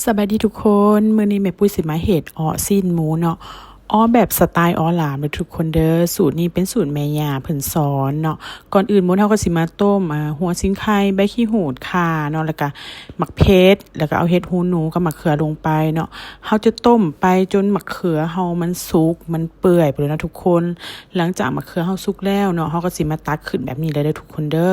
ສະບາຍດີທຸກຄົນ, ມື້ນີ້ແມ່ປຸ້ຍຊິມາເຮັດເອາະຊີ້ນໝູເນາະ, ເອາະແບບສະໄຕລ໌ເອາະຫຼາມເດີທຸກຄົນເດີ. ສູດນີ້ເປັນສູດແມ່ຍ່າເພິ່ນສອນເນາະ. ກ່ອນອື່ນໝົດເຮົາກໍຊິມາຕົ້ມ ອ່າ ຫົວສີໄຄ, ໃບຂີ້ຫູດ, ຂ່າເນາະ, ແລ້ວກະໝາກເຜັດ, ແລ້ວກະເອົາເຫັດຫູໜູກັບໝາກເຂືອລົງໄປເນາະ. ເຮົາຈະຕົ້ມໄປຈົນໝາກເຂືອເຮົາມັນສຸກ, ມັນເປື່ອຍພຸ້ນແຫຼະເນາະທຸກຄົນ. ຫຼັງຈາກໝາກເຂືອເຮົາສຸກແລ້ວເນາະ, ເຮົາກໍຊິມາຕັກຂຶ້ນແບບນີ້ເລີຍເດີທຸກຄົນເດີ.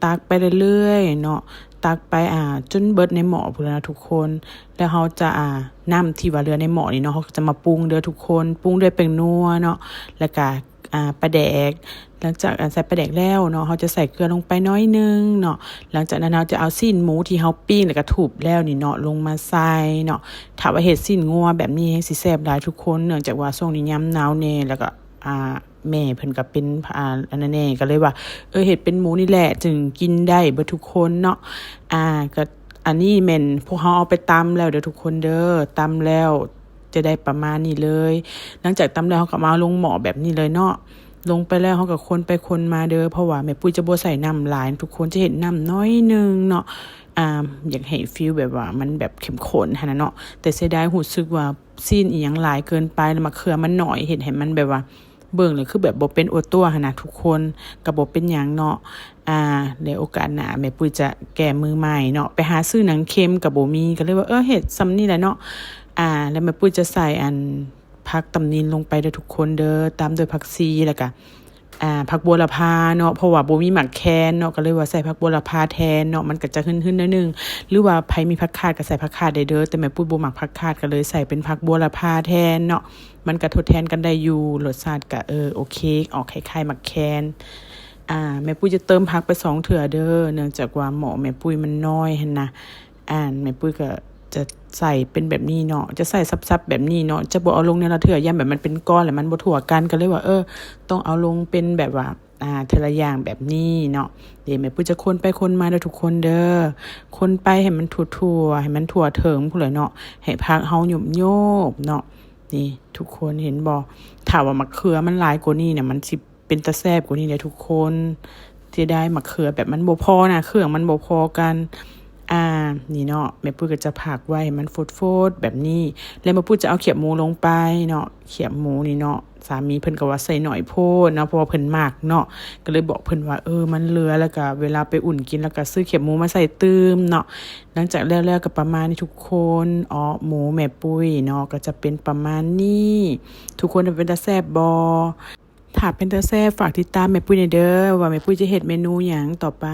ຕັກໄປເລື້ອຍໆເນາະ, ຕັກໄປ ອ່າ ຈົນເບິດໃນໝໍ້ພຸ້ນລະນະທຸກຄົນ. ແລ້ວເຮົາຈະ ອ່າ ນ້ຳທີ່ວ່າເຫຼືອໃນໝໍ້ນີ້ເນາະ, ເຮົາກໍຈະມາປຸງເດີທຸກຄົນ, ປຸງດ້ວຍແປ້ງນົວເນາະ, ແລ້ວກະ ອ່າ ປາແດກ. ຫຼັງຈາກ ອ່າ ໃສ່ປາແດກແລ້ວເນາະ, ເຮົາຈະໃສ່ເກືອລົງໄປໜ້ອຍໜຶ່ງເນາະ. ຫຼັງຈາກນັ້ນເຮົາຈະເອົາຊີ້ນໝູທີ່ເຮົາປີ້ງແລ້ວກະທຸບແລ້ວນີ້ເນາະ ລົງມາໃສ່ເນາະ. ຖ້າວ່າເຮັດຊີ້ນງົວແບບນີ້ແຮງຊິແຊບຫຼາຍທຸກຄົນ, ເນື່ອງຈາກວ່າຊ່ວງນີ້ຍາມໜາວແດ່ ແລ້ວກະ ອ່າ ແມ່ເພິ່ນກໍເປັນ ອ່າ ອັນນັ້ນແດ່ ກໍເລີຍວ່າ ເອີ ເຮັດເປັນໝູນີ້ແຫຼະ ຈຶ່ງກິນໄດ້ເບິດທຸກຄົນເນາະ. ອ່າ ກໍອັນນີ້ແມ່ນພວກເຮົາເອົາໄປຕຳແລ້ວເດີທຸກຄົນເດີ, ຕຳແລ້ວຈະໄດ້ປະມານນີ້ເລີຍ. ຫຼັງຈາກຕຳແລ້ວ ເຮົາກໍມາເອົາລົງໝໍ້ແບບນີ້ເລີຍເນາະ. ລົງໄປແລ້ວ ເຮົາກໍຄົນໄປຄົນມາເດີ, ເພາະວ່າແມ່ປຸ້ຍຈະບໍ່ໃສ່ນ້ຳຫຼາຍ, ທຸກຄົນຈະເຮັດນ້ຳໜ້ອຍໜຶ່ງເນາະ. ອ່າ ຢາກໃຫ້ຟີລແບບວ່າມັນແບບເຂັ້ມຂຸ້ນຫັ້ນນະເນາະ, ແຕ່ເສຍດາຍຮູ້ສຶກວ່າ ຊີ້ນອີ່ຫຍັງຫຼາຍເກີນໄປ ແລ້ວໝາກເຂືອມັນໜ້ອຍ ເຮັດໃຫ້ມັນແບບວ່າ ເບິ່ງແລ້ວຄືແບບບໍ່ເປັນອົວຕົວຫັ້ນນະທຸກຄົນ. ກໍບໍ່ເປັນຫຍັງເນາະ, ອ່າ ໃນໂອກາດໜ້າແມ່ປຸ້ຍຈະແກ້ມືໃໝ່ເນາະ. ໄປຫາຊື້ໜັງເຄັມກໍບໍ່ມີ, ກໍເລີຍວ່າ ເອີ ເຮັດຊ່ຳນີ້ແຫຼະເນາະ. ອ່າ ແລ້ວແມ່ປຸ້ຍຈະໃສ່ອັນ ຜັກຕຳນິນລົງໄປເດີທຸກຄົນເດີ, ຕາມດ້ວຍຜັກຊີ ແລ້ວກະ ອ່າ ຜັກບົວລະພາເນາະ, ເພາະວ່າບໍ່ມີໝາກແຄນເນາະ, ກໍເລີຍວ່າໃສ່ຜັກບົວລະພາແທນເນາະ, ມັນກໍຈະຫຶນໆໜ້ອຍໜຶ່ງ. ຫຼືວ່າໃຜມີຜັກຄາດກໍໃສ່ຜັກຄາດໄດ້ເດີ, ແຕ່ແມ່ປຸ້ຍບໍ່ມັກຜັກຄາດ ກໍເລີຍໃສ່ເປັນຜັກບົວລະພາແທນເນາະ. ມັນກໍທົດແທນກັນໄດ້ຢູ່, ລົດຊາດກໍ ເອີ ໂອເຄ, ອອກຄ້າຍໆໝາກແຄນ. ອ່າ ແມ່ປຸ້ຍຈະເຕີມຜັກໄປສອງເທື່ອເດີ, ເນື່ອງຈາກວ່າໝໍ້ແມ່ປຸ້ຍມັນນ້ອຍຫັ້ນນະ. ອັນ ແມ່ປຸ້ຍກໍຈະໃສ່ເປັນແບບນີ້ເນາະ, ຈະໃສ່ສັບໆແບບນີ້ເນາະ, ຈະບໍ່ເອົາລົງແນວລະເທື່ອ, ຢ້ານແບບມັນເປັນກ້ອນ ແລ້ວມັນບໍ່ທົ່ວກັນ, ກໍເລີຍວ່າ ເອີ ຕ້ອງເອົາລົງເປັນແບບວ່າ ອ່າ ເທື່ອລະຢ່າງແບບນີ້ເນາະ. ເດ ແມ່ປຸ້ຍຈະຄົນໄປຄົນມາເດີທຸກຄົນເດີ, ຄົນໄປໃຫ້ມັນທົ່ວໆ ໃຫ້ມັນທົ່ວເຖິງພຸ້ນແຫຼະເນາະ, ໃຫ້ຜັກເຮົາຫຍົບໆເນາະ. ນີ້ທຸກຄົນເຫັນບໍ່, ຖ້າວ່າໝາກເຂືອມັນຫຼາຍກວ່ານີ້ນະ ມັນຊິ ເປັນຕາແຊບກວ່ານີ້ແຫຼະທຸກຄົນ. ເສຍດາຍໝາກເຂືອແບບມັນບໍ່ພໍນະ, ເຄື່ອງມັນບໍ່ພໍກັນ. ອ່າ ນີ້ເນາະ, ແມ່ປຸ້ຍກໍຈະພັກໄວ້ໃຫ້ມັນຟົດໆແບບນີ້, ແລ້ວແມ່ປຸ້ຍຈະເອົາຂຽບໝູລົງໄປເນາະ. ຂຽບໝູນີ້ເນາະ ສາມີເພິ່ນກໍວ່າໃສ່ໜ້ອຍໂພດເນາະ, ເພາະວ່າເພິ່ນມັກເນາະ, ກໍເລີຍບອກເພິ່ນວ່າ ເອີ ມັນເຫຼືອ ແລ້ວກໍເວລາໄປອຸ່ນກິນ ແລ້ວກໍຊື້ຂຽບໝູມາໃສ່ຕື່ມເນາະ. ຫຼັງຈາກແລ້ວໆກໍປະມານນີ້ທຸກຄົນ, ເອາະໝູແມ່ປຸ້ຍເນາະ ກໍຈະເປັນປະມານນີ້. ທຸກຄົນ ເປັນຕາແຊບບໍ່? ຖ້າເປັນຕາແຊບ ຝາກຕິດຕາມແມ່ປຸ້ຍແດ່ເດີ ວ່າແມ່ປຸ້ຍຈະເຮັດເມນູຫຍັງຕໍ່ໄປ.